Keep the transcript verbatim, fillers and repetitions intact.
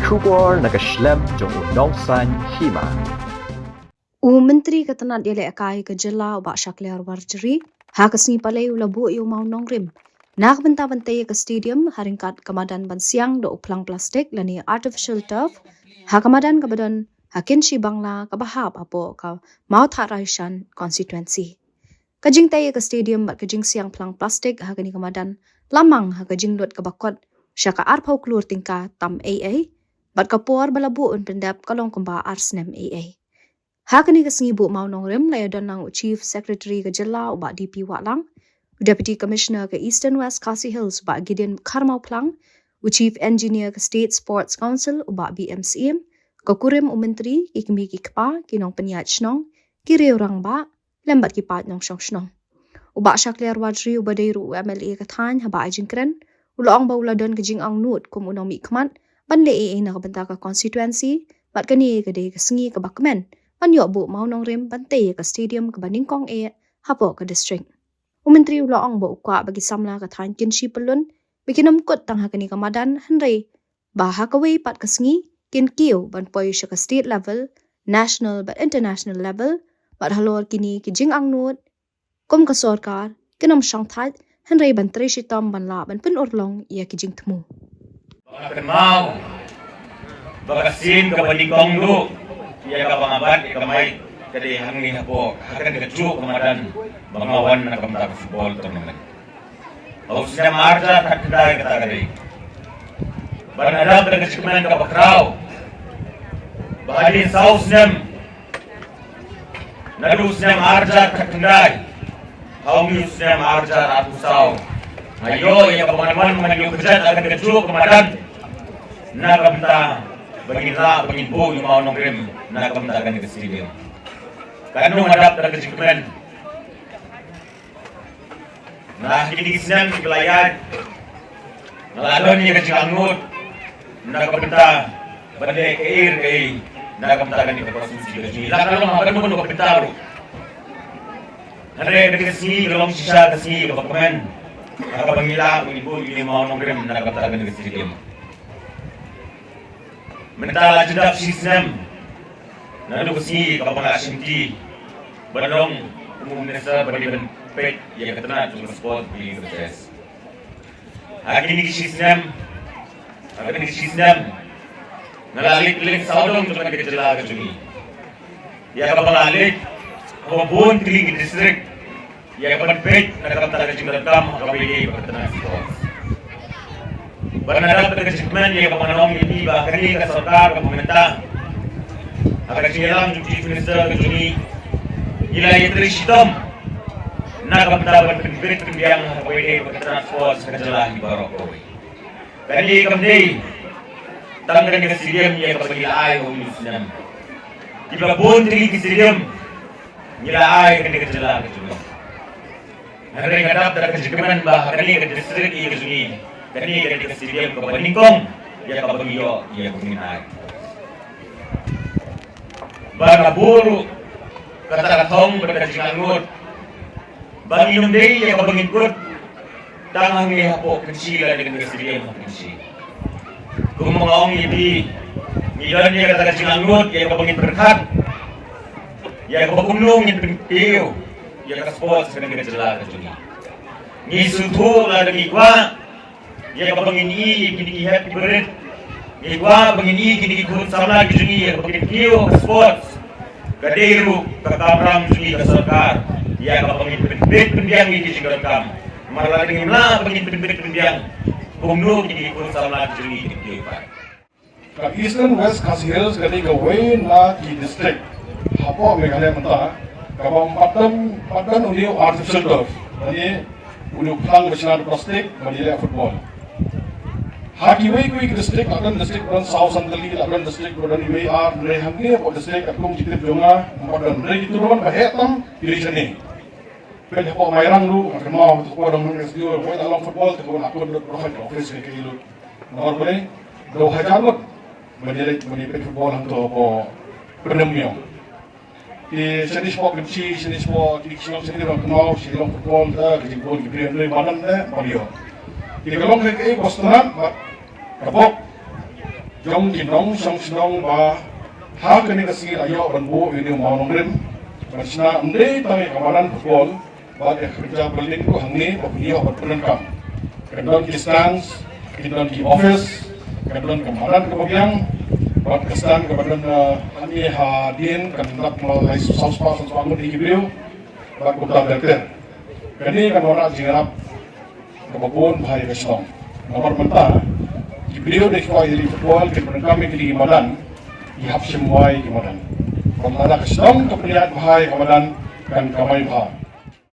Khubor na ka shlem jong u Nongsaiñ Hima. U Myntri ka tnat ïalehkai ka jylla u Bah Shakliar Warjri ha ka sngi Palei u la buh ïa u mawnongrim na ka bynta ban tei ïa ka stadium ha ryngkat ka madan ban siang da u phlang plastik lane artificial turf ha ka madan kaba don ha Kynshi Bangla kaba hap hapoh ka Mawthadraishan constituency. Ka jingtei ïa ka stadium bad ka jingsiang phlang plastik ha kane ka madan la mang ha ka jinglut kaba kot sha ka arphew klur tyngka tam ei ei bad ka por ba la buh ban pyndep ka long kumba ar snem ei ei. Ha kane ka sngi buh mawnongrim la ïadon lang u Chief Secretary ka jylla u Bah D P Wahlang, u Deputy Commissioner ka Eastern West Khasi Hills u Bah Gideon Kharmawphlang, u Chief Engineer ka State Sports Council u Bah B M Syiem, ka kurim u Myntri, ki kmie ki kpa, ki nongpynïaid shnong, ki riew rangbah, lem bad ki paid nongshong shnong. U Bah Shakliar Warjri uba dei ruh u M L A ka thaiñ haba ai jingkren u la ong ba u la don ka jingangnud kum u nongmihkhmat ban leh ei ei na ka bynta ka constituency bad kane ka dei ka sngi kaba kmen ban ïoh buh mawnongrim ban tei ïa ka stadium kaba nyngkong eh hapoh ka district. U Myntri u la ong ba u kwah ba ki samla ka thaiñ Kynshi Pyllun ba kin ym kut tang ha kane ka madan hynrei ba ha kawei pat ka sngi kin kiew ban poi sha ka state level, national bad international level bad halor kine ki jingangnud kum ka sorkar kin ym shongthait hynrei ban trei shitom ban lah ban pynurlong ïa ki jingthmu. Ba nga kynmaw ba ka sien kaba nyngkong duh ïa kaba nga bat ïa ka mic ka dei hangne hapoh ha kane kajuh ka madan ba nga wan na ka bynta ka football tournament. Ha u snem arhajar khatkhyndai kata ka dei. Bad nga dap da ka jingkmen kaba khraw ba hadien saw snem, naduh u snem arhajar khatkhyndai ha une u snem arhajar arphew saw, nga ïoh ïa kaba ngan wan ngan ïoh kjat ha kane kajuh ka madan na ka bynta ba ngin lah ba ngin buh ïa u mawnongrim na ka bynta kane ka stadium. Katno nga dap da ka jingkmen. Nga ha kine ki snem kiba la ïaid nga la don ïa ka jingangnud na ka bynta ban leh kaei kaei na ka bynta kane ka constituency ka jong ngi. La ka long ha kano kano ka bynta ruh. Hynrei kane ka sngi ka long shisha ka sngi kaba kmen ha kaba ngi lah ban buh ïa une u mawnongrim na ka bynta kane ka stadium. Mynta la jin dap shi snem naduh ka sngi kaba nga la shimti ban long kum u minister ba dei ban peit ïa ka tnat jong ka sport, ba dei ka chess. Ha kine ki shi snem, ha kine ki shi snem nga la leit leit sawdong jong ka jylla ka jong ngi. Ïa kaba nga la leit ha bun tylli ki district ïa ka ban peit na ka bynta ka jingdonkam ha kaba ïadei bad ka tnat sports. Bad nga dap da ka jingkmen ïa kaba nga ong ïa phi ba kane ka sorkar kaba mynta ha ka jingïalam jong u Chief Minister ka jong ngi, ngi la ïatrei shitom na ka bynta ban pynbit pynbiang ha kaba ïadei bad ka tnat sports ha ka jylla hi baroh kawei. Kane kam dei tang kane ka stadium ïa kaba ngi la ai ha une u snem. Kiba bun tylli ki stadium ngi la ai ha kane ka jylla ka jong ngi. Hynrei nga dap da ka jingkmen ba ha kane ka district ïa ka jong ngi kane ka dei ka stadium kaba nyngkong ïa kaba ngi ïoh ïa kaba ngin ai. Ba nga buh ruh kata ka thong bad ka jingangnud ba ngin ym dei ïa kaba ngin kut tang hangne hapoh Kynshi lane kane ka stadium ha Kynshi. Kumba nga ong ïa phi, ngi don ïa kata ka jingangnud ïa kaba ngin pyrkhat ïa kaba kumno ngin pynkiew ïa ka sports ha kane ka jylla ka jong ngi. Ngi sngewthuh lada ngi kwah ïa kaba ngin ïoh ïa kine ki hep ki barit, ngi kwah ba ngin ïoh ïa kine ki khun samla ki jong ngi ïa kaba kin kiew ha ka sports. Ka dei ruh ka kamram jong ngi ka sorkar ïa kaba ngin pynbit pynbiang ïa ki jingdonkam. Namar lada ngim lah ba ngin pynbit pynbiang, kumno kine ki khun samla ki jong ngi kin kiew pat? Ka Eastern West Khasi Hills ka dei kawei na ki district hapoh Meghalaya mynta kaba ym pat don, pat don une u artificial turf, lane une u phlang ba shna da plastik ban ïaleh football. Ha kiwei kiwei ki district, la don district ba don saw san tylli, la don district ba don iwei ar, hynrei hangne hapoh district katkum ki tip jong nga ym pat don. Hynrei ki tournament ba heh tam ki dei shane. Peit hapoh Mairang ruh nga kynmaw, hapoh dang nang S D O, hooid la long football te ko la kut lut, hooid la office ka lut. Namar balei? Dei hajar ngut ban ïaleit ban ïapeit football hangto hapoh Pyndengumiong. Te shane shapoh Kynshi, shane shapoh kine ki shnong shane ruh nga kynmaw shi long football, te ka jingbun ki briew hynrei ba nang ne ba ïoh. Te ka long kaei kaei ba sngewtynnat bad ka bok. jong ki nongshong shnong ba ha kane ka sngi la ïoh ban buh ïa une u mawnongrim ban shna ym dei tang ïa ka madan football bad ïa ka kynja building ruh hangne ba pynïoh bad pyndonkam. Kan don ki stands, kan don ki office, kan don ka madan kaba biang bad ka stand kaba don, eh, hangne hadien kan dap ma lai saw spah saw spah ngut ïa ki briew bad kumta ter ter. Kane kan wanrah jingïarap kaba bun bha ïa ka shnong. Namar mynta ki briew da ki kwah ïa ri football, ki pyndonkam ïa kine ki madan, ki hap shim wai ïa ki madan. Bad lada ka shnong ka pynïaid bha ïa ka madan, kan kamai bha.